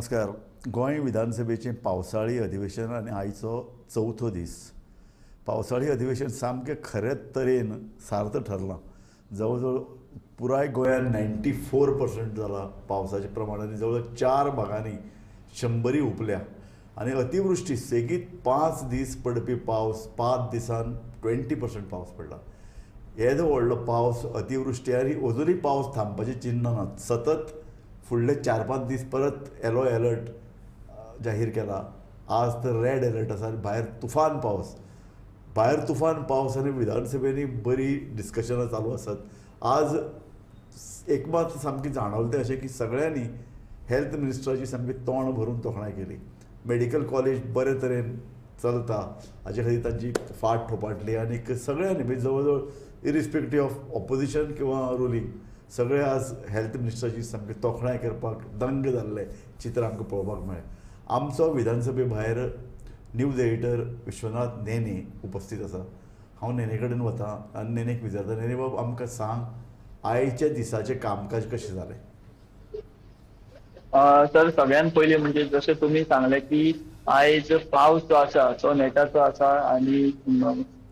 नमस्कार. गोंय विधानसभेचें पावसाळी अधिवेशन आनी आयचो चवथो दीस. पावसाळी अधिवेशन सामकें खरे तरेन सार्थ ठरलां. जवळ जवळ पुराय गोंयांत 94% जाला पावसाचें प्रमाण आनी जवळ जवळ 4 भागांनी 100 हुपल्या आनी अतिवृश्टी सेगीत 5 दीस पडपी पावस 5 दिसान 20% पावस पडला. येदो व्हडलो पावस, अतिवृश्टी आनी अजुनूय पावस थांबपाचें चिन्न ना. सतत फुडले 4-5 दीस परत येलो अलर्ट जाहीर केला. आज तर रेड अलर्ट आसा आनी भायर तुफान पावस, भायर तुफान पावस आनी विधानसभेनी बरी डिस्कशनां चालू आसात. आज एक मात सामकी जाणवलें तें अशें की सगळ्यांनी हेल्थ मिनिस्टराची सामकी तोंड भरून तोखणाय केली. मेडिकल कॉलेज बरे तरेन चलता हाचे खातीर तांची फाट थोपाटली आनी सगळ्यांनी म्हणजे जवळ जवळ इरिस्पेक्टीव ऑफ ऑपोजिशन किंवा रुलींग सगळे आज हेल्थ मिनिस्टराची सामकी तोखणाय करपाक दंग जाल्लें चित्र आमकां पळोवपाक मेळ्ळें. आमचो विधानसभे भायर न्यूज एडिटर विश्वनाथ नेने उपस्थित आसा. हांव नेने कडेन वता आनी नेनेक विचारता, नेने बाब आमकां सांग आयच्या दिसाचें कामकाज कशें जालें? सर, सगळ्यात पयलीं म्हणजे जशें तुमी सांगलें की आयज पावस जो आसा तो नेटाचो आसा आनी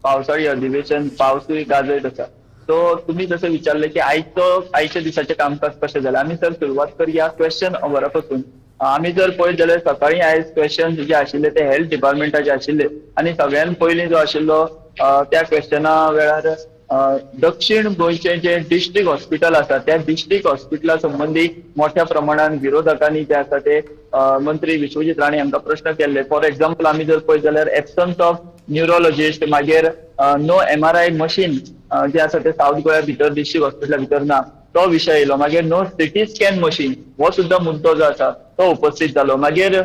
पावसाळी अधिवेशन पावसूय गाजयत आसा. सो तुमी जशें विचारलें की आयच्या दिसाचें कामकाज कशें जालें, आमी सर सुरवात करया क्वेश्चन अवरा पासून. आमी जर पळयत जाल्यार सकाळीं आयज क्वेश्चन जे आशिल्ले ते हेल्थ डिपार्टमेंटाचे आशिल्ले आनी सगळ्यात पयलीं जो आशिल्लो त्या क्वेश्चना वेळार दक्षिण गोंयचें जे डिस्ट्रिक्ट हॉस्पिटल आसा त्या डिस्ट्रिक्ट हॉस्पिटला संबंदी मोठ्या प्रमाणान विरोधकांनी जे आसा ते मंत्री विश्वजीत राणे हांकां प्रश्न केल्ले. फॉर एक्झाम्पल आमी जर पळयत जाल्यार एबसन्स ऑफ न्युरोलॉजिस्ट, मागीर नो MRI machine जे आसा ते सावथ गोंया भितर डिस्ट्रिक्ट हॉस्पिटला भितर ना, तो विशय येयलो. मागीर नो सिटी स्कॅन मशीन हो सुद्दां मुद्दो जो आसा तो उपस्थित जालो. मागीर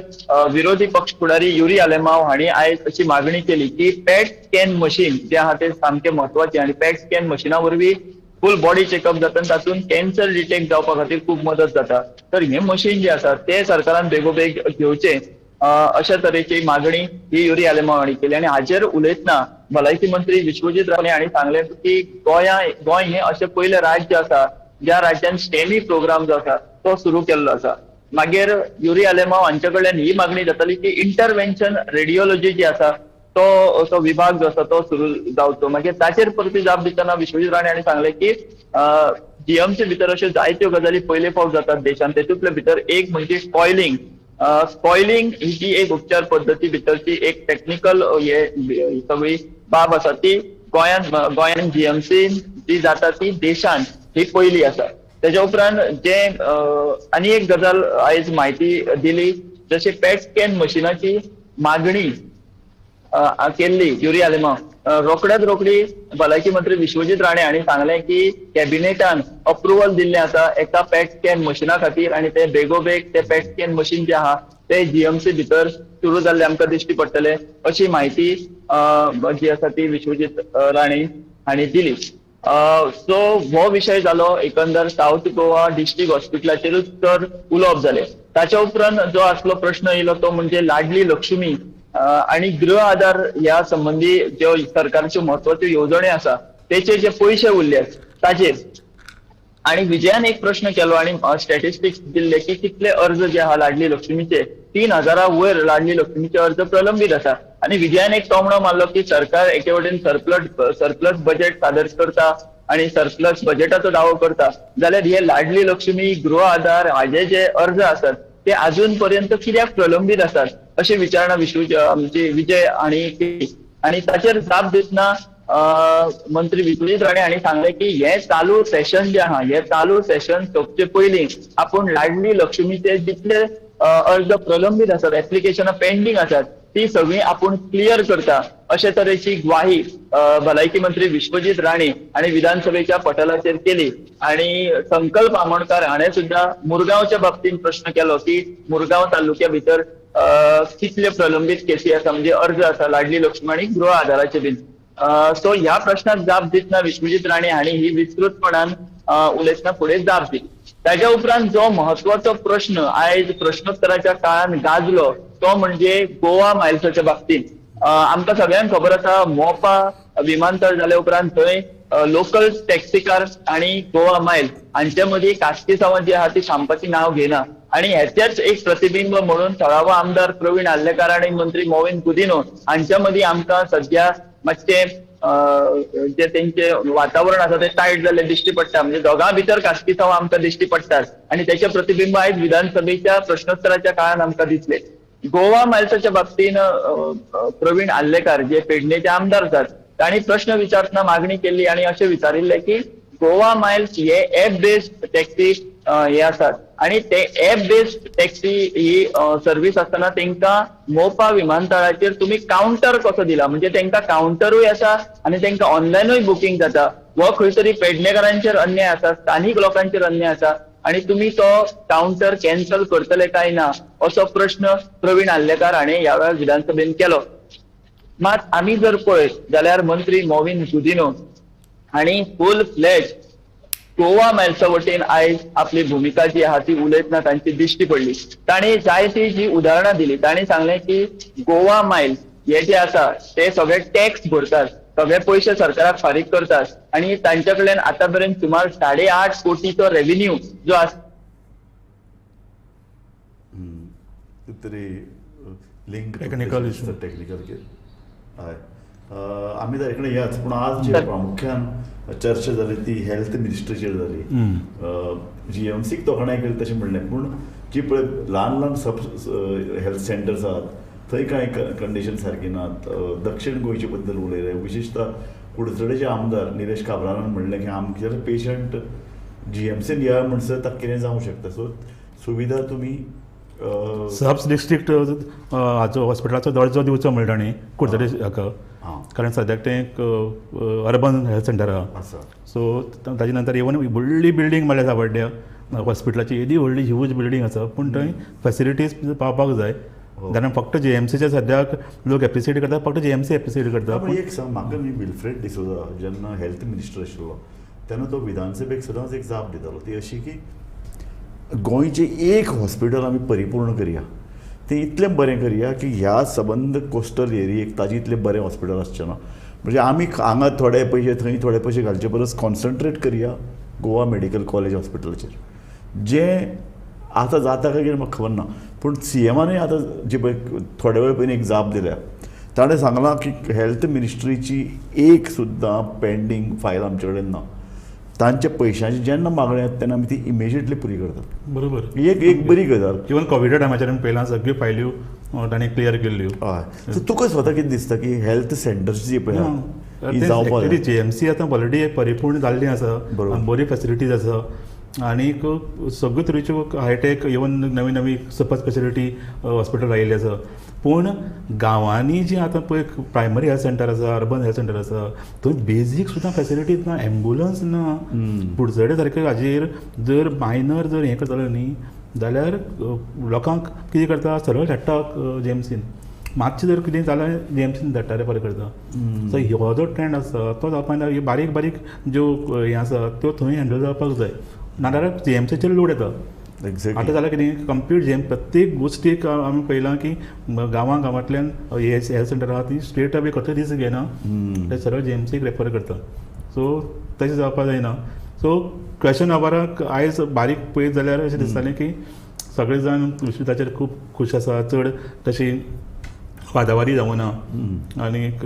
विरोधी पक्ष फुडारी युरी आलेमाव हांणी आयज अशी मागणी केली की पॅट स्कॅन मशीन जे आहा ते सामकें म्हत्वाचें आनी पॅट स्कॅन मशिना वरवीं फूल बॉडी चेकअप जाता आनी तातूंत कॅन्सर डिटेक्ट जावपा खातीर खूब मदत जाता. तर हें मशीन जें आसा तें सरकारान बेगोबेग घेवचें अशा तरेची मागणी ही युरी आलेमाव हांणी केली. आनी हाचेर उलयतना भलायकी मंत्री विश्वजीत राणे हांणी सांगलें की गोंय हें अशें पयलें राज्य आसा ज्या राज्यान स्टेमी प्रोग्राम जो आसा तो सुरू केल्लो आसा. मागीर युरी आलेमाव हांचे कडल्यान ही मागणी जाताली की इंटरव्हेन्शन रेडियोलॉजी जी आसा तो तो विभाग जो आसा तो सुरू जावचो. मागीर ताचेर परती जाप दितना विश्वजीत राणे हांणी सांगलें की जीएमसी भितर अश्यो जायत्यो गजाली पयले फावट जातात देशांत, तेतूंतले भितर एक म्हणजे स्पॉयलिंग. स्पॉयलिंग ही जी एक उपचार पद्दती भितरची एक टॅक्निकल हे सगळी बाब आसा ती गोंयान जीएमसी जी जाता ती देशांत ही पयली आसा. तेच्या उपरांत जे आनी एक गजाल आयज म्हायती दिली, जशें पॅट स्कॅन मशिनाची मागणी केल्ली युरी आलेमाव, रोखड्यात रोखडी भलायकी मंत्री विश्वजीत राणे हांणी सांगलें की कॅबिनेटान अप्रुवल दिल्लें आसा एका पॅट स्कॅन मशिना खातीर आनी ते बेगोबेग ते पॅट स्कॅन मशीन जे आहा ते जीएमसी भितर सुरू जाल्ले आमकां दिश्टी पडटले अशी म्हायती जी आसा ती विश्वजीत राणे हांणी दिली. सो हो विशय जालो एकंदर सावथ गोवा डिस्ट्रिक्ट हॉस्पिटलाचेरूच तर उलोवप जालें. ताच्या उपरांत जो आसलो प्रश्न येयलो तो म्हणजे लाडली लक्ष्मी आनी गृह आधार ह्या संबंदी ज्यो सरकारच्यो म्हत्वाच्यो येवजण्यो आसा तेचे जे पयशे उरले ताचेर. आनी विजयान एक प्रश्न केलो आनी स्टॅटिस्टिक्स दिल्ले की कितले अर्ज जे आहा लाडली लक्ष्मीचे 3000 वयर लाडली लक्ष्मीचे अर्ज प्रलंबीत आसा. आनी विजयान एक टोमणो मारलो की सरकार एके वटेन सरप्लस बजेट सादर करता आनी सरप्लस बजेटाचो दावो करता जाल्यार हे लाडली लक्ष्मी गृह आधार हाजे जे अर्ज आसात ते अजून पर्यंत कित्याक प्रलंबीत आसात अशी विचारणा आमची विजय हांणी केली. आनी ताचेर जाप दितना मंत्री विश्वजीत राणे हांणी सांगलें की हे चालू सेशन जे आहा हे चालू सेशन सोंपचे पयलीं आपूण लाडली लक्ष्मीचे जितले अर्ज प्रलंबीत आसात, एप्लिकेशनां पेंडींग आसात ती सगळीं आपूण क्लियर करता अशे तरेची ग्वाही भलायकी मंत्री विश्वजीत राणे हांणी विधानसभेच्या पटलाचेर केली. आनी संकल्प आमोणकार हाणें सुद्दां मुरगांवच्या बाबतींत प्रश्न केलो की मुरगांव तालुक्या भितर कितले प्रलंबीत केसी आसा म्हणजे अर्ज आसा लाडली लक्ष्मी आनी गृह आधाराचे बीन. सो ह्या प्रश्नाक जाप दितना विश्वजीत राणे हांणी ही विस्तृतपणान उलयतना फुडें जाप दिली. ताच्या उपरांत जो म्हत्वाचो प्रश्न आयज प्रश्नोत्तराच्या काळान गाजलो तो म्हणजे गोवा मायल्साच्या बाबतींत. आमकां सगळ्यांक खबर आसा मोपा विमानतळ जाल्या उपरांत थंय लोकल टॅक्सीकार आणि गोवा मायल हांचे मदीं कास्किसांवां जी आहा ती थांबपाची नांव घेना. आणि ह्याच्याच एक प्रतिबिंब म्हणून थळावो आमदार प्रवीण आर्लेकार आणि मंत्री मॉवीन गुदिन्हो हांच्या मदीं आमकां सध्या मातशें जे तेंचे वातावरण आसा ते टायट जाल्लें दिश्टी पडटा. म्हणजे दोगां भितर कास्किसांव आमकां दिश्टी पडटात आणि त्याचे प्रतिबिंब आयज विधानसभेच्या प्रश्नोत्तराच्या काळान आमकां दिसले. गोवा मायल्साच्या बाबतीन प्रवीण आर्लेकार जे पेडणेचे आमदार आसात तांणी प्रश्न विचारतना मागणी केली आणि अशें विचारिल्लें की गोवा मायल्स हे एप बेस्ड टॅक्सी हे आसात आणि ते एप बेस्ड टॅक्सी ही सर्वीस आसतना तेंकां मोपा विमानतळाचेर तुमी कावंटर कसो दिला, म्हणजे तेंकां कावंटरूय आसा आनी तेंकां ऑनलायनूय बुकींग जाता. हो खंय तरी पेडणेकारांचेर अन्याय आसा, स्थानीक लोकांचेर अन्याय आसा आणि तुमी तो कावंटर कॅन्सल करतले काय ना असो प्रश्न प्रवीण आर्लेकार हाणें ह्या वेळार विधानसभेन केलो. मात आमी जर पळयत जाल्यार मंत्री मॉवीन गुदिन्हो हांणी फूल फ्लॅज गोवा मायल्सा वटेन आयज आपली भुमिका जी आहा ती उलयतना तांची दिश्टी पडली. तांणी जायती जी उदाहरणां दिली, तांणी सांगलें की गोवा मायल्स हे जे आसा ते सगळे टॅक्स भरतात, सगळे पयशे सरकाराक फारीक करतात आणि तांच्या कडल्यान आतां पर्यंत सुमार 8.5 कोटीचो रेव्हेन्यू जो आसा तरी लिंक टेक्निकल इशू टेक्निकल हय आमी ताजे कडेन याच. पूण आज जे प्रामुख्यान चर्चा जाली ती हेल्थ मिनिस्ट्रीचेर जाली. जीएमसीक तोखणाय केली तशें म्हणलें, पूण जी पळय ल्हान ल्हान सब हेल्थ सेंटर्स आहात थंय कांय कंडिशन सारकी नात. दक्षिण गोंयचे बद्दल उलयले, विशेषतः कुडचडेचे आमदार निलेश काब्रालान म्हणलें की आमचे पेशंट जीएमसीन या म्हणसर ताका कितें जावंक शकता. सो सुविधा तुमी सब डिस्ट्रिक्ट हाचो हॉस्पिटलाचो दर्जो दिवचो म्हणटा न्ही कुडचडे हाका, कारण सद्याक तें एक अर्बन हेल्थ सेंटर आहा. सो ताजे नंतर इवन व्हडली बिल्डींग म्हणल्यार सावड्ड्या हॉस्पिटलाची येदी व्हडली ह्यूज बिल्डींग आसा, पूण थंय फेसिलिटीज पावपाक जाय. कारण फक्त जीएमसीचे सद्याक लोक एप्रिसिएट करतात, फक्त जीएमसी एप्रिसिएट करता. पण एक सांग म्हाका न्ही, विल्फ्रेड डिसोजा जेन्ना हेल्थ मिनिस्टर आशिल्लो तेन्ना तो विधानसभेक सदांच एक जाप दितालो, ती अशी की गोंयचें एक हॉस्पिटल आमी परिपूर्ण करया, तें इतलें बरें करया की ह्या सबंद कोस्टल एरियेक ताजे इतलें बरें हॉस्पिटल आसचें ना. म्हणजे आमी हांगा थोडे पयशे थंय थोडे पयशे घालचे परस कॉन्सन्ट्रेट करया गोवा मेडिकल कॉलेज हॉस्पिटलाचेर, जें आतां जाता काय कितें म्हाका खबर ना. पूण सीएमानूय आतां जी पळय थोडे वेळ पयलीं एक जाप दिल्या, ताणें सांगलां की हेल्थ मिनिस्ट्रीची एक सुद्दां पेंडींग फायल आमचे कडेन ना. तांच्या पयशांची जेन्ना मागणी येता तेन्ना आमी ती इमिजिएटली पुरी करतात. बरोबर, एक एक बरी गजाल. इवन कोविडा टायमाचेर आमी पळयलां सगळ्यो फायल्यो तांणी क्लियर केल्ल्यो. हय, सो तुका स्वता कितें दिसता की हेल्थ सेंटर्स जी पळय ही जावपाक जाय? जीएमसी आतां ऑलरेडी परिपूर्ण जाल्ली आसा, बरी फेसिलिटीज आसा आनीक सगळ्यो तरेच्यो हायटेक इवन नवी नवी सुपर स्पेशलिटी हॉस्पिटल आयिल्ली आसा. पूण गांवांनी जी आतां पळय प्रायमरी हेल्थ सेंटर आसा, अर्बन हेल्थ सेंटर आसा, थंय बेजीक सुद्दां फेसिलिटीज ना, एम्बुलन्स ना. कुडचडे सारके हाजेर जर मायनर जर हें करतलो न्ही जाल्यार लोकांक कितें करता, सरळ धाडटा जीएमसीन. मातशें जर कितें जालें जीएमसीन धाडटा, रेफर करता. सो हो जो ट्रेंड आसा तो जावपाक जाय. बारीक बारीक ज्यो हें आसा त्यो थंय हँडल जावपाक जाय, नाजाल्यार जीएमसीचेर लोड येता. आतां जाल्यार कितें कंप्लीट जीएम प्रत्येक गोश्टीक आमी पळयलां की गांवां गांवांतल्यान हेल्थ सेंटर आहा ती स्ट्रेट अवे कसलें रिस्क घेना, ते सरळ जीएमसीक रेफर करता. सो तशें जावपाक जायना. सो क्वेश्चन अवराक आयज बारीक पळयत जाल्यार अशें दिसतालें की सगळे जाण ताचेर खूब खूश आसा, चड तशी वादावादी जावना आनीक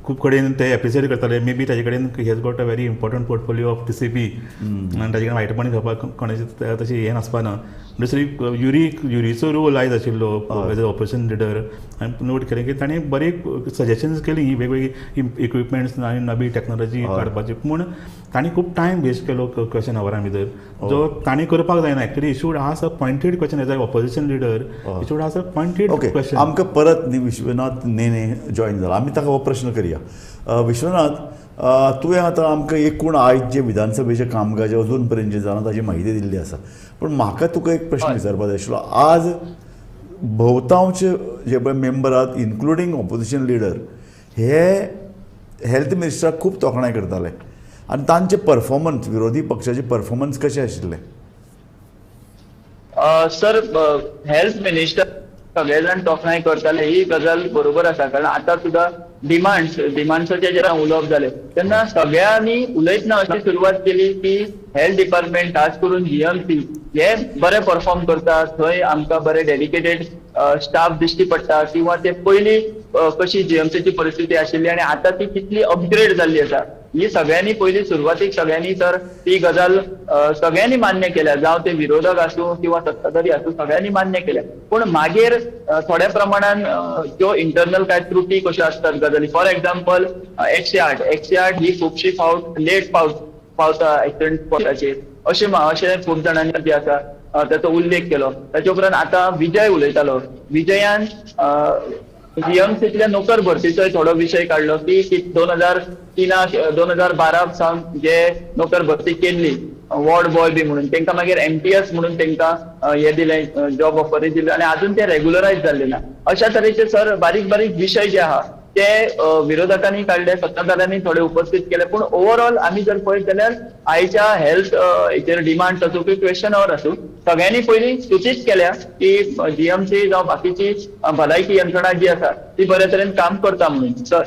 खूब कडेन ते एप्रिसिएट करताले. मे बी ताजे कडेन he has got a very important portfolio of TCP आनी ताजे कडेन वायटपण घेवपाक कोणाचें तशें हें नासपाना. दुसरी युरीचो रोल आयज आशिल्लो एज अ ऑपोजिशन लिडर, हांवें नोट केलें की ताणें बरे सजेशन्स केली वेगवेगळी इक्विपमेंट्स आनी नवी टॅक्नोलॉजी काडपाची, पूण ताणें खूब टायम वेस्ट केलो क्वेश्चन अवरा भितर जो ताणें करपाक जायना. Actually he should ask a pointed question as a opposition leader, he should ask a pointed question. आमकां परत न्ही विश्वनाथ नेने जॉयन जाला, आमी ताका हो प्रश्न करया. विश्वनाथ, तुवें आतां आमकां एकूण आयज जे विधानसभेचें कामकाज अजून पर्यंत जें जालां ताजी म्हायती दिल्ली आसा, पूण म्हाका तुका एक प्रश्न विचारपाक जाय आशिल्लो. आज भोवतांश जे पळय मेंबर आहात इन्क्लुडींग ऑपोजिशन लिडर हे हेल्थ मिनिस्टराक खूब तोखणाय करताले आनी तांचे परफॉर्मन्स, विरोधी पक्षाचे परफॉर्मन्स कशें आशिल्लें? सर, हेल्थ मिनिस्टर सगळे जाण तोखणाय करताले ही गजाल बरोबर आसा, कारण आतां सुद्दां डिमांड्स डिमांड्साचेर जेन्ना उलोवप जालें तेन्ना सगळ्यांनी उलयतना अशी सुरवात केली की हेल्थ डिपार्टमेंट खास करून जीएमसी हे बरे परफॉर्म करता, थंय आमकां बरे डेडिकेटेड स्टाफ दिश्टी पडटा किंवा ते पयलीं कशी जीएमसीची परिस्थिती आशिल्ली आनी आतां ती कितली अपग्रेड जाल्ली आसा ही सगळ्यांनी पयलीं सुरवातीक सगळ्यांनी तर ती गजाल सगळ्यांनी मान्य केल्या, जावं ते विरोधक आसूं किंवा सत्ताधारी आसूं, सगळ्यांनी मान्य केल्या. पूण मागीर थोड्या प्रमाणान ज्यो इंटरनल कांय त्रुटी कश्यो आसतात गजाली, फॉर एग्जाम्पल 108 ही खुबशी फावट लेट पावता एक्सिडंट स्पॉटाचेर अशें अशें खूब जाणांनी जे आसा ताचो उल्लेख केलो. ताचे उपरांत आतां विजय उलयतालो, विजयान जीएमसीतल्या नोकर भरतीचोय थोडो विशय काडलो की 2003 2012 सावन जे नोकर भरती केल्ली वॉर्ड बॉय बी म्हणून तांकां मागीर एमटीएस म्हणून तांकां हे दिलें, जॉब ऑफरी दिल्यो आनी आजून ते रेगुलरायज जाल्ले ना. अशा तरेचे सर बारीक बारीक विशय जे आहा ते विरोधकांनी काडले, सत्ताधाऱ्यांनी थोडे उपस्थित केले. पूण ओवरऑल आमी जर पळयत जाल्यार आयच्या हेल्थ हेचेर डिमांड्स आसूं की क्वेश्चन our आसूं, सगळ्यांनी पयलीं स्तुतीच केल्या की जीएमसी जावं बाकीची भलायकी यंत्रणा जी आसा ती बरे तरेन काम करता म्हणून. सर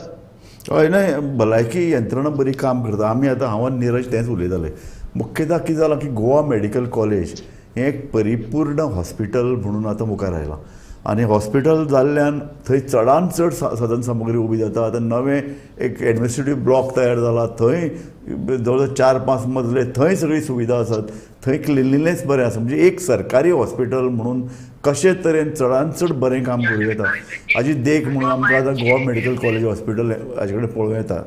हय न्हय, भलायकी यंत्रणा बरी काम करता. आमी आतां हांव आनी निरज तेंच उलयताले. मुख्यतः कितें जालां की गोवा मेडिकल कॉलेज हें एक परिपूर्ण हॉस्पिटल म्हणून आतां मुखार आयलां आनी हॉस्पिटल जाल्ल्यान थंय चडान चड साधन सामुग्री उबी जाता. आतां नवें एक एडमिनिस्ट्रेटीव ब्लॉक तयार जाला, थंय जवळ जवळ 4-5 मजले, थंय सगळी सुविधा आसात, थंय क्लिनलीनेस बरें आसा. म्हणजे एक सरकारी हॉस्पिटल म्हणून कशे तरेन चडान चड बरें काम करूं येता हाजी देख म्हणून आमकां आतां गोवा मेडिकल कॉलेज हॉस्पिटल हाजे कडेन पळोवं येता.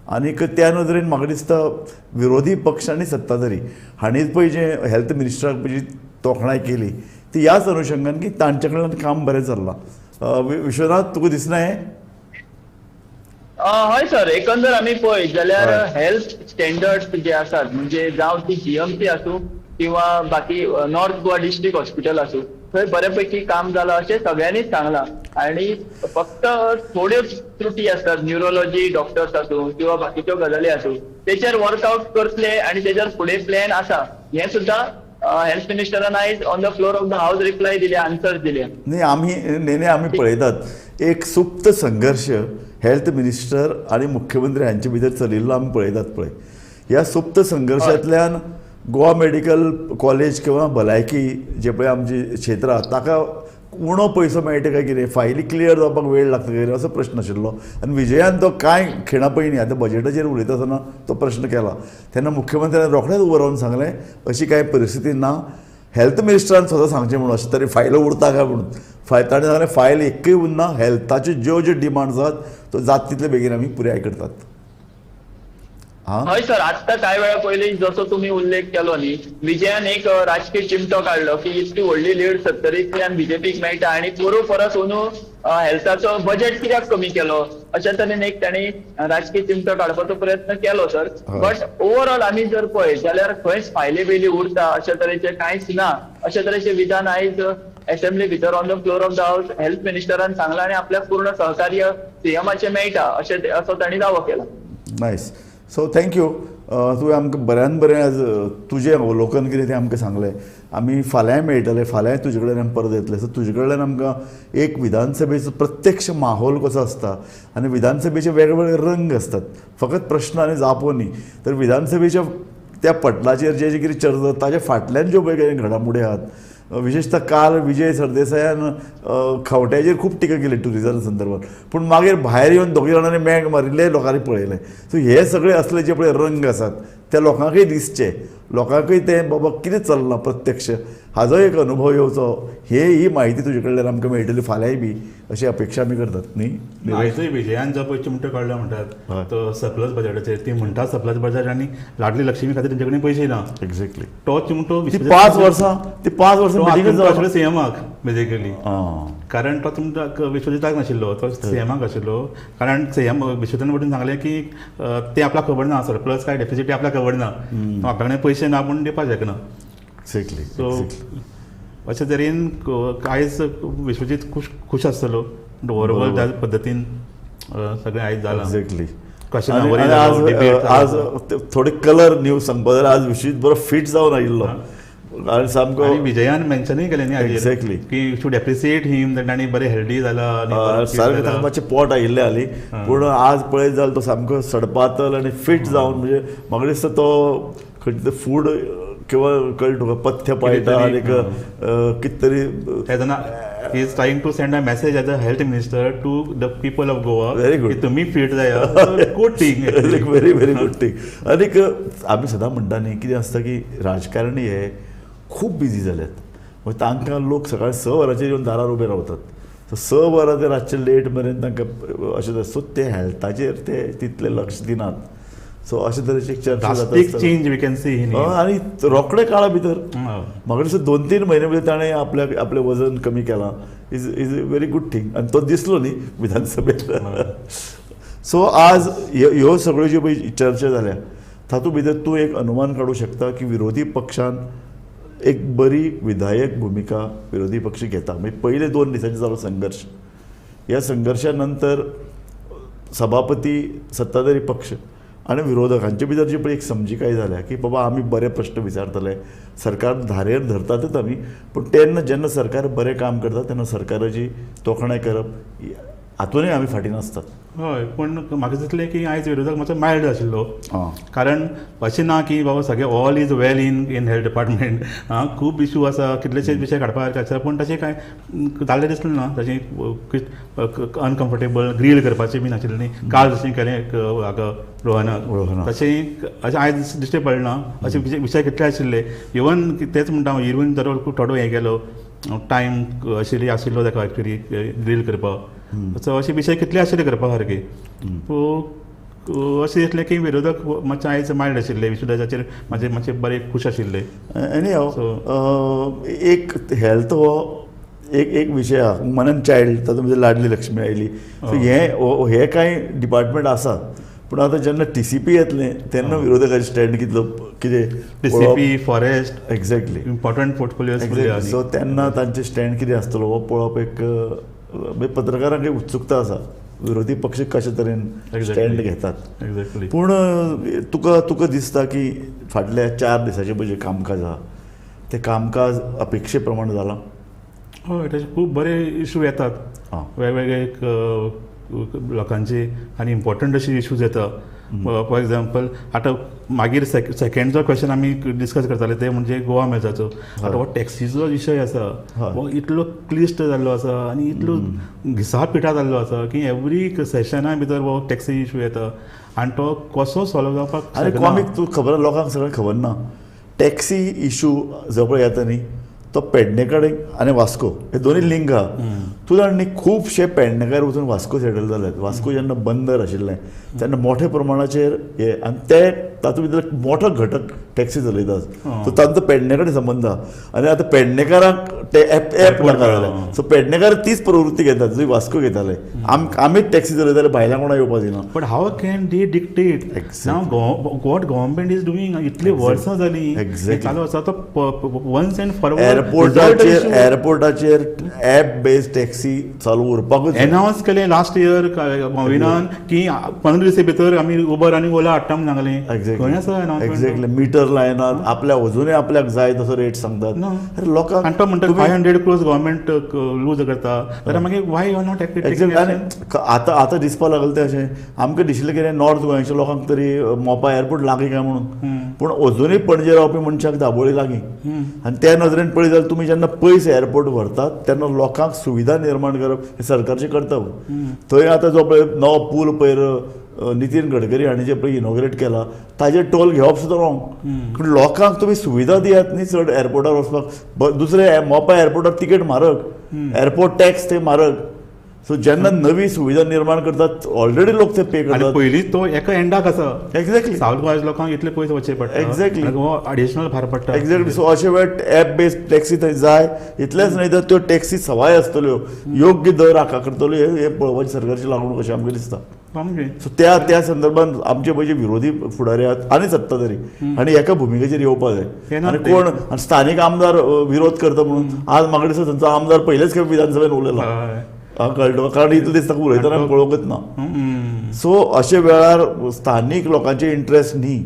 आनीक त्या नदरेन म्हाका दिसता विरोधी पक्ष आनी सत्ताधारी हांणी पळय जें हेल्थ मिनिस्टराक पळय जी तोखणाय केली ती ह्याच अनुशंगान की तांचे कडल्यान काम बरें चल्लां. विश्वनाथ, तुका दिसना हें? हय सर, एकंदर आमी पळयत जाल्यार हेल्थ स्टँडर्ड्स जे आसात म्हणजे जावं ती जीएमसी आसूं किंवा बाकी नॉर्थ गोवा डिस्ट्रिक्ट हॉस्पिटल आसूं, थंय बऱ्यापैकी काम जालां अशें सगळ्यांनीच सांगलां. आनी फक्त थोड्यो त्रुटी आसतात, न्युरोलॉजी डॉक्टर्स आसूं किंवा बाकीच्यो गजाली आसूं, तेचेर वर्कआउट करतले आनी तेचेर फुडें प्लॅन आसा हें सुद्दां हेल्थ मिनिस्टरान आयज on the floor of the house reply दिले, आन्सर दिले. न्ही, आमी नेने आमी पळयतात एक सुप्त संघर्श हेल्थ मिनिस्टर आनी मुख्यमंत्री हांचे भितर चलिल्लो आमी पळयतात. पळय ह्या सुप्त संघर्शांतल्यान गोवा मेडिकल कॉलेज किंवा भलायकी जे पळय आमची क्षेत्रां ताका उणो पयसो मेळटा काय कितें, फायली क्लियर जावपाक वेळ लागता कितें असो प्रश्न आशिल्लो. आनी विजयान तो कांय खिणा पयलीं आतां बजेटाचेर उलयता आसतना तो प्रश्न केला तेन्ना मुख्यमंत्र्यान रोखडेंच उबो रावन सांगलें अशी कांय परिस्थिती ना. हेल्थ मिनिस्टरान स्वता सांगचें म्हणून अशें तरेन फायलो उरता काय म्हणून, ताणें सांगलें फायल एकय उरना, हेल्थाच्यो ज्यो ज्यो डिमांड्स आसात तो जात तितले बेगीन आमी पुराय करतात. हय सर, आत्तां कांय वेळा पयलीं जसो तुमी उल्लेख केलो न्ही, विजयान एक राजकीय चिमटो काडलो की इतकी व्हडली लीड 70तल्यान बीजेपीक मेळटा आनी पोरू परस अंदू हेल्थाचो बजेट कित्याक कमी केलो, अशा तरेन एक तांणी राजकीय चिमटो काडपाचो प्रयत्न केलो सर. बट ओवरऑल आमी जर पळयत जाल्यार खंयच फायली बियली उरता अशा तरेचें कांयच ना, अशा तरेचें विधान आयज एसेंब्ली भितर on the floor of the house health मिनिस्टरान सांगलां आनी आपल्याक पूर्ण सहकार्य सीएमाचें मेळटा अशें असो तांणी दावो केला. Nice, so thank you. तुवें आमकां बऱ्यान बरें आज तुजें अवलोकन कितें तें आमकां सांगलें. आमी फाल्यांय मेळटले, फाल्यांय तुजे कडेन आमी परत येतले. सो तुजे कडल्यान आमकां एक विधानसभेचो प्रत्यक्ष माहोल कसो आसता आनी विधानसभेचे वेगवेगळे रंग आसतात, फकत प्रश्न आनी जापो न्ही, तर विधानसभेच्या त्या पटलाचेर जे जे कितें चर्चा जाता ताच्या फाटल्यान ज्यो पळय कितें घडामोडी आहात, विशेषतः काल विजय सरदेसायान खंवट्याचेर खूब टिका केली ट्युरिजम संदर्भात, पूण मागीर भायर येवन दोगी जाणांनी मेंग मारिल्ले लोकांनी पळयलें. सो हे सगळे असले जे पळय रंग आसात ते लोकांकय दिसचे, लोकांकय तें बाबा कितें चल्लां प्रत्यक्ष हाजो एक अनुभव येवचो, हे ही म्हायती तुजे कडल्यान आमकां मेळटली फाल्यांय बी अशी अपेक्षा आमी करतात न्ही. आयजूय विजयान जो पळय चिमटो काडलो म्हणटात तो सरप्लस बजेटाचेर, ती म्हणटा सरप्लस बजेट आनी लाडली लक्ष्मी खातीर तेंचे कडेन पयशे ना. एक्झॅक्टली, तो चिमटो ती 5 वर्सां, ती 5 वर्सां आशिल्लो सीएमाक बेजिकली, कारण तो चिमटो विश्वजिताक नाशिल्लो, तो सीएमाक आशिल्लो. कारण सीएम विश्वजितान वटेन सांगलें की ते आपल्याक खबर ना सरप्लस काय डेफिसीट ते आपल्याक खबर ना, आपल्या कडेन पयशे ना पूण दिवपाक शकना. एक्झॅक्टली, सो अशे तरेन आयज विश्वजीत खूश आसतलो ओवरऑल त्या पद्दतीन सगळें आयज जालां. एक्झॅक्टली, आज थोडे कलर न्यूज सांगपा जाल्यार आज विश्वजीत बरो फिट जावन आयिल्लो. आनी सामको विजयान मेन्शनूय केलें न्ही एक्झॅक्टली की should appreciate him that आनी बरें हेल्दी जाला, सारकें ताका मातशें पोट आयिल्लें हालीं, पूण आज पळयत जाल्यार तो सामको सडपातल आनी फिट जावन, म्हणजे म्हाका दिसता तो खंयचें फूड किंवा कळटा तुका पथ्य पाळटा आनी कितें तरी. He is trying to send a message as a health minister to the people of Goa. Very good. की तुम्ही फिट जाया. Good thing. Very very good thing. आनीक आमी सदां म्हणटा न्ही, कितें आसता की राजकारणी हे खूब बिजी जाल्यात, मागीर तांकां लोक सकाळी 6 वरांचेर येवन दारार उबे रावतात, सो 6 वरां ते रातचे लेट मेरेन तांकां अशें जाता, सो ते हेल्थाचेर ते तितलें लक्ष दिनात. सो अशे तरेची एक चर्चा जाता. Change we can see. आनी रोखडे काळा भितर म्हाका दिसता 2-3 म्हयने भितर ताणें आपल्याक आपलें वजन कमी केलां, is is a very good thing. आनी तो दिसलो न्ही विधानसभेत. सो आज ह्यो सगळ्यो ज्यो पळय चर्चा जाल्या तातूंत भितर तूं एक अनुमान काडूं शकता की विरोधी पक्षान एक बरी विधायक भुमिका विरोधी पक्ष घेता. म्हणजे पयले 2 दिसांचे जालो संघर्श, ह्या संघर्शा नंतर सभापती सत्ताधारी पक्ष आनी विरोधक हांचे भितर जी पळय एक समजिकाय जाल्या की बाबा आमी बरे प्रश्न विचारतले, सरकार धारेर धरतातच आमी, पूण तेन्ना जेन्ना सरकार बरें काम करता तेन्ना सरकाराची तोखणाय करप हातूनय आमी फाटीं नासतात. हय, पूण म्हाका दिसलें की आयज विरोधक मातसो मायल्ड आशिल्लो, कारण अशें ना की बाबा सगळें all is well in health department. आं, खूब इशू आसा, कितलेशेच विशय काडपा सारके आसा, पूण तशें कांय जाल्लें दिसलें ना. तशें अनकम्फर्टेबल ग्रील करपाचें बी नाशिल्लें न्ही. काल जशें केलें हाका रोहनाक, तशें अशें आयज दिश्टी पडना. अशे विशय कितले आशिल्ले, इवन तेच म्हणटा हांव, इवन तर थोडो हें केलो टायम आशिल्ली आशिल्लो ताका एक्चुली ग्रील करपाक. सो अशे विशय कितले आशिल्ले करपा सारके. अशें दिसलें की विरोधक मातशें आयज मायल्ड आशिल्ले, विरोधाचेर मातशे मातशे बरे खूश आशिल्ले. आनी हांव एक हेल्थ हो एक एक विशय आहा, वुमन एंड चायल्ड तातूंत भितर लाडली लक्ष्मी आयली, सो हे कांय डिपार्टमेंट आसा, पूण आतां जेन्ना TCP येतलें तेन्ना विरोधकाचें स्टँड कितलो कितें, TCP, forest, exactly important portfolios, so तेन्ना तांचें स्टँड कितें आसतलो हो पळोवप एक पत्रकारांक एक उत्सुकता आसा, विरोधी पक्ष कशे तरेन स्टँड घेतात. एक्झॅक्टली. पूण तुका तुका दिसता की फाटल्या 4 दिसांचें पळय जें कामकाज आहा तें कामकाज अपेक्षे प्रमाण जालां? हय, तशें खूब बरे इशू येतात वेगवेगळे लोकांचे आनी इम्पॉर्टंट अशे इशूज येता. फॉर एग्जाम्पल आतां मागीर सेकेंड जो क्वेश्चन आमी डिस्कस करताले ते म्हणजे गोवा मेजाचो. आतां हो टॅक्सीचो विशय आसा हो इतलो क्लिश्ट जाल्लो आसा आनी इतलो घिसा पिठा जाल्लो आसा की एवरी सेशना भितर हो टॅक्सी इशू येता आनी तो कसो सॉल्व जावपाक. आनी कॉमीक तूं खबर लोकांक सगळें खबर ना, टॅक्सी इशू जो पळय येता न्ही तो पेडणे कडेन आनी वास्को हे दोनूय लिंक आहा. तूं जाण न्ही खुबशे पेडणेकार वचून वास्को सेटल जाल्यात. वास्को जेन्ना बंदर आशिल्लें तेन्ना मोठ्या प्रमाणाचेर हे आनी ते तातूंत भितर मोठो घटक टॅक्सी चलयतात, सो तांचो पेडणे कडेन संबंद आहा. आनी आतां पेडणेकारांक ते एप नाका जालें, सो पेडणेकार तीच प्रवृत्ती घेतात जी वास्को घेताले. आमीच टॅक्सी चलयताले, भायल्या कोणाक येवपा दिना. But how can they dictate now what government is doing? इतली वर्सां जालीं चालू आसा तो वन्स एंड फॉर. एअरपोर्टाचेर एप बेस्ड टॅक्सी चालू उरपाकूच एनावन्स केलें लास्ट इयर मोविनान की 15 दिसा भितर आमी उबर आनी ओला हाडटा म्हूण सांगलें. एक्झॅक्टली, मिटर लायनात, आपल्या अजुनूय आपल्याक जाय तसो रेट सांगतात. अरे लोकांक आनी तो म्हणटा 500 क्रोर्स गव्हर्मेंट लूज करता, जाल्यार मागीर why you are not exactly. आनी आतां आतां दिसपाक लागलें तें अशें आमकां दिशिल्लें कितें नॉर्थ गोंयच्या लोकांक तरी मोपा एअरपोर्ट लागीं काय म्हणून, पूण अजुनूय पणजे रावपी मनशाक दाबोळी लागीं. आनी त्या नदरेन पळयत जाल्यार तुमी जेन्ना पयस एअरपोर्ट व्हरतात तेन्ना लोकांक सुविधा निर्माण करप हें सरकारचें कर्तव्य. थंय आतां जो पळय नवो पूल पयर नितीन गडकरी हांणी जे पळय इनॉग्रेट केला ताजेर टोल घेवप सुद्दां रॉंग. पूण लोकांक तुमी सुविधा दियात न्ही चड एअरपोर्टार वचपाक. दुसरे मोपा एअरपोर्टार तिकेट म्हारग, एअरपोर्ट टॅक्स ते म्हारग. सो जेन्ना नवी सुविधा निर्माण करतात ऑलरेडी लोक ते पे करतात. पयलीं तो एका एंडाक आसा. एक्झॅक्टली, सावथ गोंयच्या लोकांक इतले पयस वचचें पडटा. एक्झॅक्टली, एडिशनल भार पडटा. एक्झॅक्टली. सो अशे वेळ एप बेस्ड टॅक्सी थंय जाय इतलेंच न्हय तर त्यो टॅक्सी सवाय आसतल्यो, योग्य दर आकारतल्यो, हे पळोवपाची सरकारची लागणूक अशें आमकां दिसता. सो त्या त्या संदर्भात आमचे पळय जे विरोधी फुडारी आहात आनी सत्ताधारी आनी एका भुमिकेचेर येवपाक जाय. आनी कोण आनी स्थानीक आमदार विरोध करता म्हणून आज म्हाका दिसता थंयचो आमदार पयलेच खेप विधानसभेन उलयला कळटा, कारण इतले दीस ताका उलयतना आमी पळोवंकच ना. सो अशे वेळार स्थानीक लोकांचे इंट्रस्ट न्ही,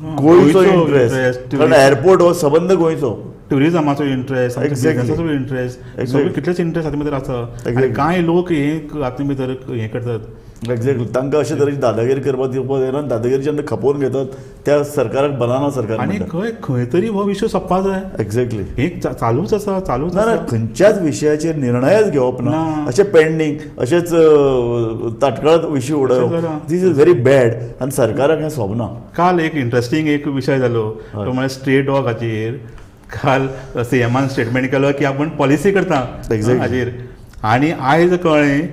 गोंयचो इंट्रस्ट, कारण एअरपोर्ट हो सबंद गोंयचो, ट्युरिजमाचो इंट्रस्ट, बिजनेसाचो इंट्रस्ट, सगळे कितलेच इंट्रस्ट हातूंत भितर आसा. आनी कांय लोक हे हातूंत भितर हें करतात. एक्झॅक्टली, तांकां अशे तरेची दादागिरी करपाक दिवपाक जायना. दादागिरी जेन्ना खपोवन घेतात त्या सरकाराक बनाना सरकार. आनी खंय खंय तरी हो विशय सोंपपाक जाय. एक्झॅक्टली, हे चालूच आसा, चालूच ना. खंयच्याच विशयाचेर निर्णयच घेवप ना, अशें पेंडींग, अशेंच ताटकळत विशय उडोवप, these is very bad. आनी सरकाराक हें सोबना. काल एक इंट्रस्टींग एक विशय जालो तो म्हळ्यार स्ट्रे डॉगाचेर. काल सीएमान स्टेटमेंट केलो की आपूण पॉलिसी करता हाजेर, आनी आयज कळ्ळें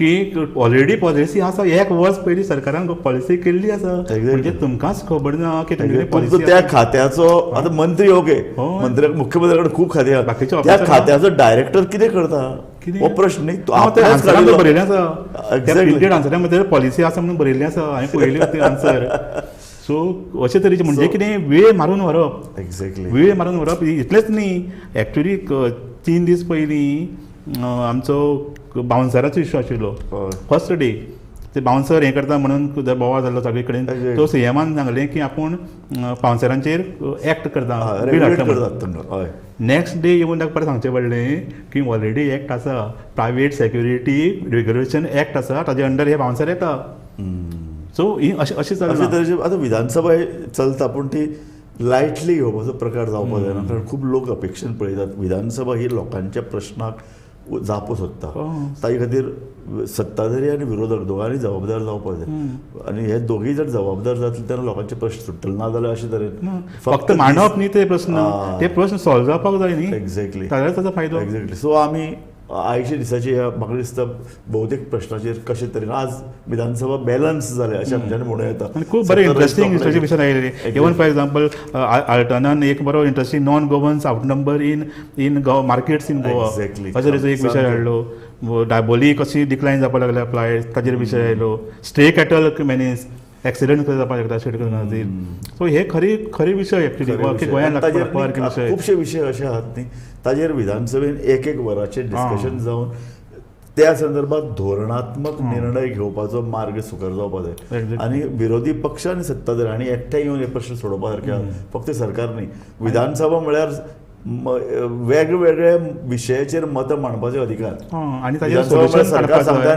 की ऑलरेडी पॉलिसी आसा. एक वर्स पयलीं सरकारान पॉलिसी केल्ली आसा, म्हणजे तुमकांच खबर ना की तुमचो त्या खात्याचो आतां मंत्री, ओके मंत्री मुख्यमंत्र्या कडेन खूब खातीं आसा, त्या खात्याचो डायरेक्टर कितें करता हो प्रश्न न्ही. बरयलें आसा, प्रिंटेड आन्सरा मध्ये पॉलिसी आसा म्हणून बरयल्लें आसा, हांवें पळयलें तें आन्सर. सो अशे तरेचे म्हणजे कितें वेळ मारून व्हरप. एक्झॅक्टली, वेळ मारून व्हरप इतलेंच न्ही, एक्चुली 3 दीस पयलीं आमचो बाउन्सराचो इश्यू आशिल्लो. फर्स्ट डे ते बाउन्सर हें करता म्हणून बोवाळ जाल्लो सगळे कडेन. तो सीएमान सांगलें की आपूण बाउन्सरांचेर एक्ट करता, बील हाडटा. नेक्स्ट डे येवन ताका परत सांगचें पडलें की ऑलरेडी एक्ट आसा, प्रायवेट सेक्युरिटी रेग्युलेशन एक्ट आसा, ताजे अंडर हे बाउन्सर येता. सो ही अशें अशें चलता. तरेचे आतां विधानसभा चलता, पूण ती लायटली घेवपाचो प्रकार जावपाक जायना, कारण खूब लोक अपेक्षेन पळयतात. विधानसभा ही लोकांच्या प्रश्नाक जापो सोदता, ताजे खातीर सत्ताधारी आनी विरोधक दोगांनी जबाबदार जावपाक जाय. आनी हे दोगीय जर जबाबदार जातले तेन्ना लोकांचे प्रश्न सुट्टले, ना जाल्यार अशे तरेन फक्त मांडप न्ही ते प्रश्न, ते प्रश्न सॉल्व जावपाक जाय न्ही. एक्झॅक्टली, ताचो फायदो. एक्झॅक्टली. सो आमी आयच्या दिसाची ह्या म्हाका दिसता बहुतेक प्रश्नाचेर कशे तरेन आज विधानसभा बॅलन्स जाले अशें आमच्यान म्हणूं येता. आनी खूब बरे इंट्रस्टींग इंट्रस्टींग विशय आयिल्ले. इवन फॉर एग्जाम्पल आल्टनान एक बरो interesting non Goans out number in in markets in Goa, अशे तरेचो एक विशय हाडलो. दाबोली कशी डिक्लायन जावपाक लागल्या फ्लायट, ताजेर विशय आयलो. स्ट्रे कॅटल मॅनेज एक्सिडंट कशें जावपाक शकता शेतकऱ्यां खातीर. सो हे खरी खरी विशय एक्चुली गोंयांत लागपा. खुबशे विशय अशे आहात न्ही, ताजेर विधानसभेन एक एक वराचेर डिस्कशन जावन त्या संदर्भात धोरणात्मक निर्णय घेवपाचो मार्ग सुकर जावपाक जाय. आनी विरोधी पक्ष आनी सत्ताधारी हांणी एकठांय येवन हे प्रश्न सोडोवपा सारके, फक्त सरकार न्ही. विधानसभा म्हळ्यार वेगवेगळ्या विशयाचेर मतां मांडपाचे अधिकार, आनी सरकार सांगता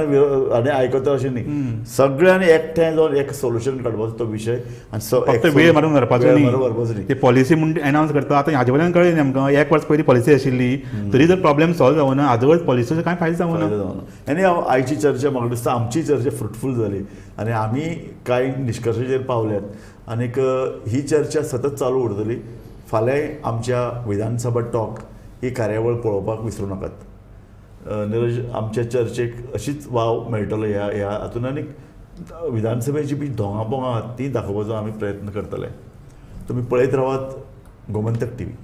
आनी आयकता अशें न्ही, सगळ्यांनी एकठांय जावन एक सोल्युशन काडपाचो तो विशय. आनी वेळ मारून व्हरपाचो न्ही. ते पॉलिसी म्हूण एनावन्स करता. आतां हाजे वयल्यान कळ्ळें न्ही आमकां, एक वर्स पयलीं पॉलिसी आशिल्ली तरी जर प्रॉब्लेम सॉल्व जावना, आजवर पॉलिसीचो कांय फायदो जावना. आनी आयची चर्चा म्हाका दिसता आमची चर्चा फ्रुटफूल जाली आनी आमी कांय निश्कर्शाचेर पावल्यात. आनीक ही चर्चा सतत चालू उरतली. फाल्यां आमच्या विधानसभा टॉक ही कार्यावळ पळोवपाक विसरूं नाकात. निरज, आमच्या चर्चेक अशीच वाव मेळटलो ह्या ह्या हातून, आनी विधानसभेची बी धोंगां पोंगां आहात ती दाखोवपाचो आमी प्रयत्न करतले. तुमी पळयत रावात गोमंतक टीव्ही.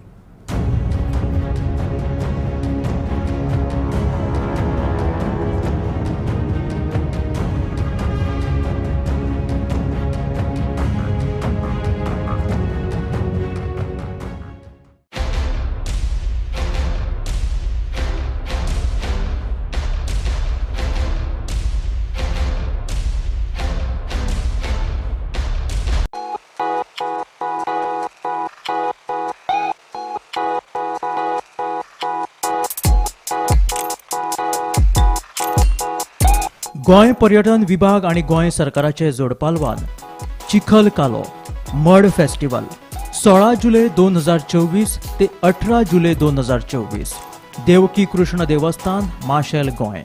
गोंय पर्यटन विभाग आणि गोंय सरकाराचे जोडपालवान चिखल कालो मड फेस्टिवल 16 जुलै 2024 ते 18 जुलै 2024 देवकी कृष्ण देवस्थान माशेल गोंय.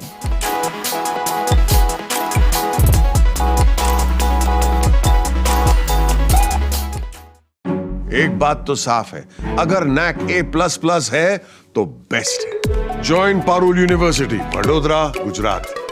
एक बात तो साफ है, अगर नैक A++ है तो बेस्ट है. Join Parul university, Vadodara, Gujarat.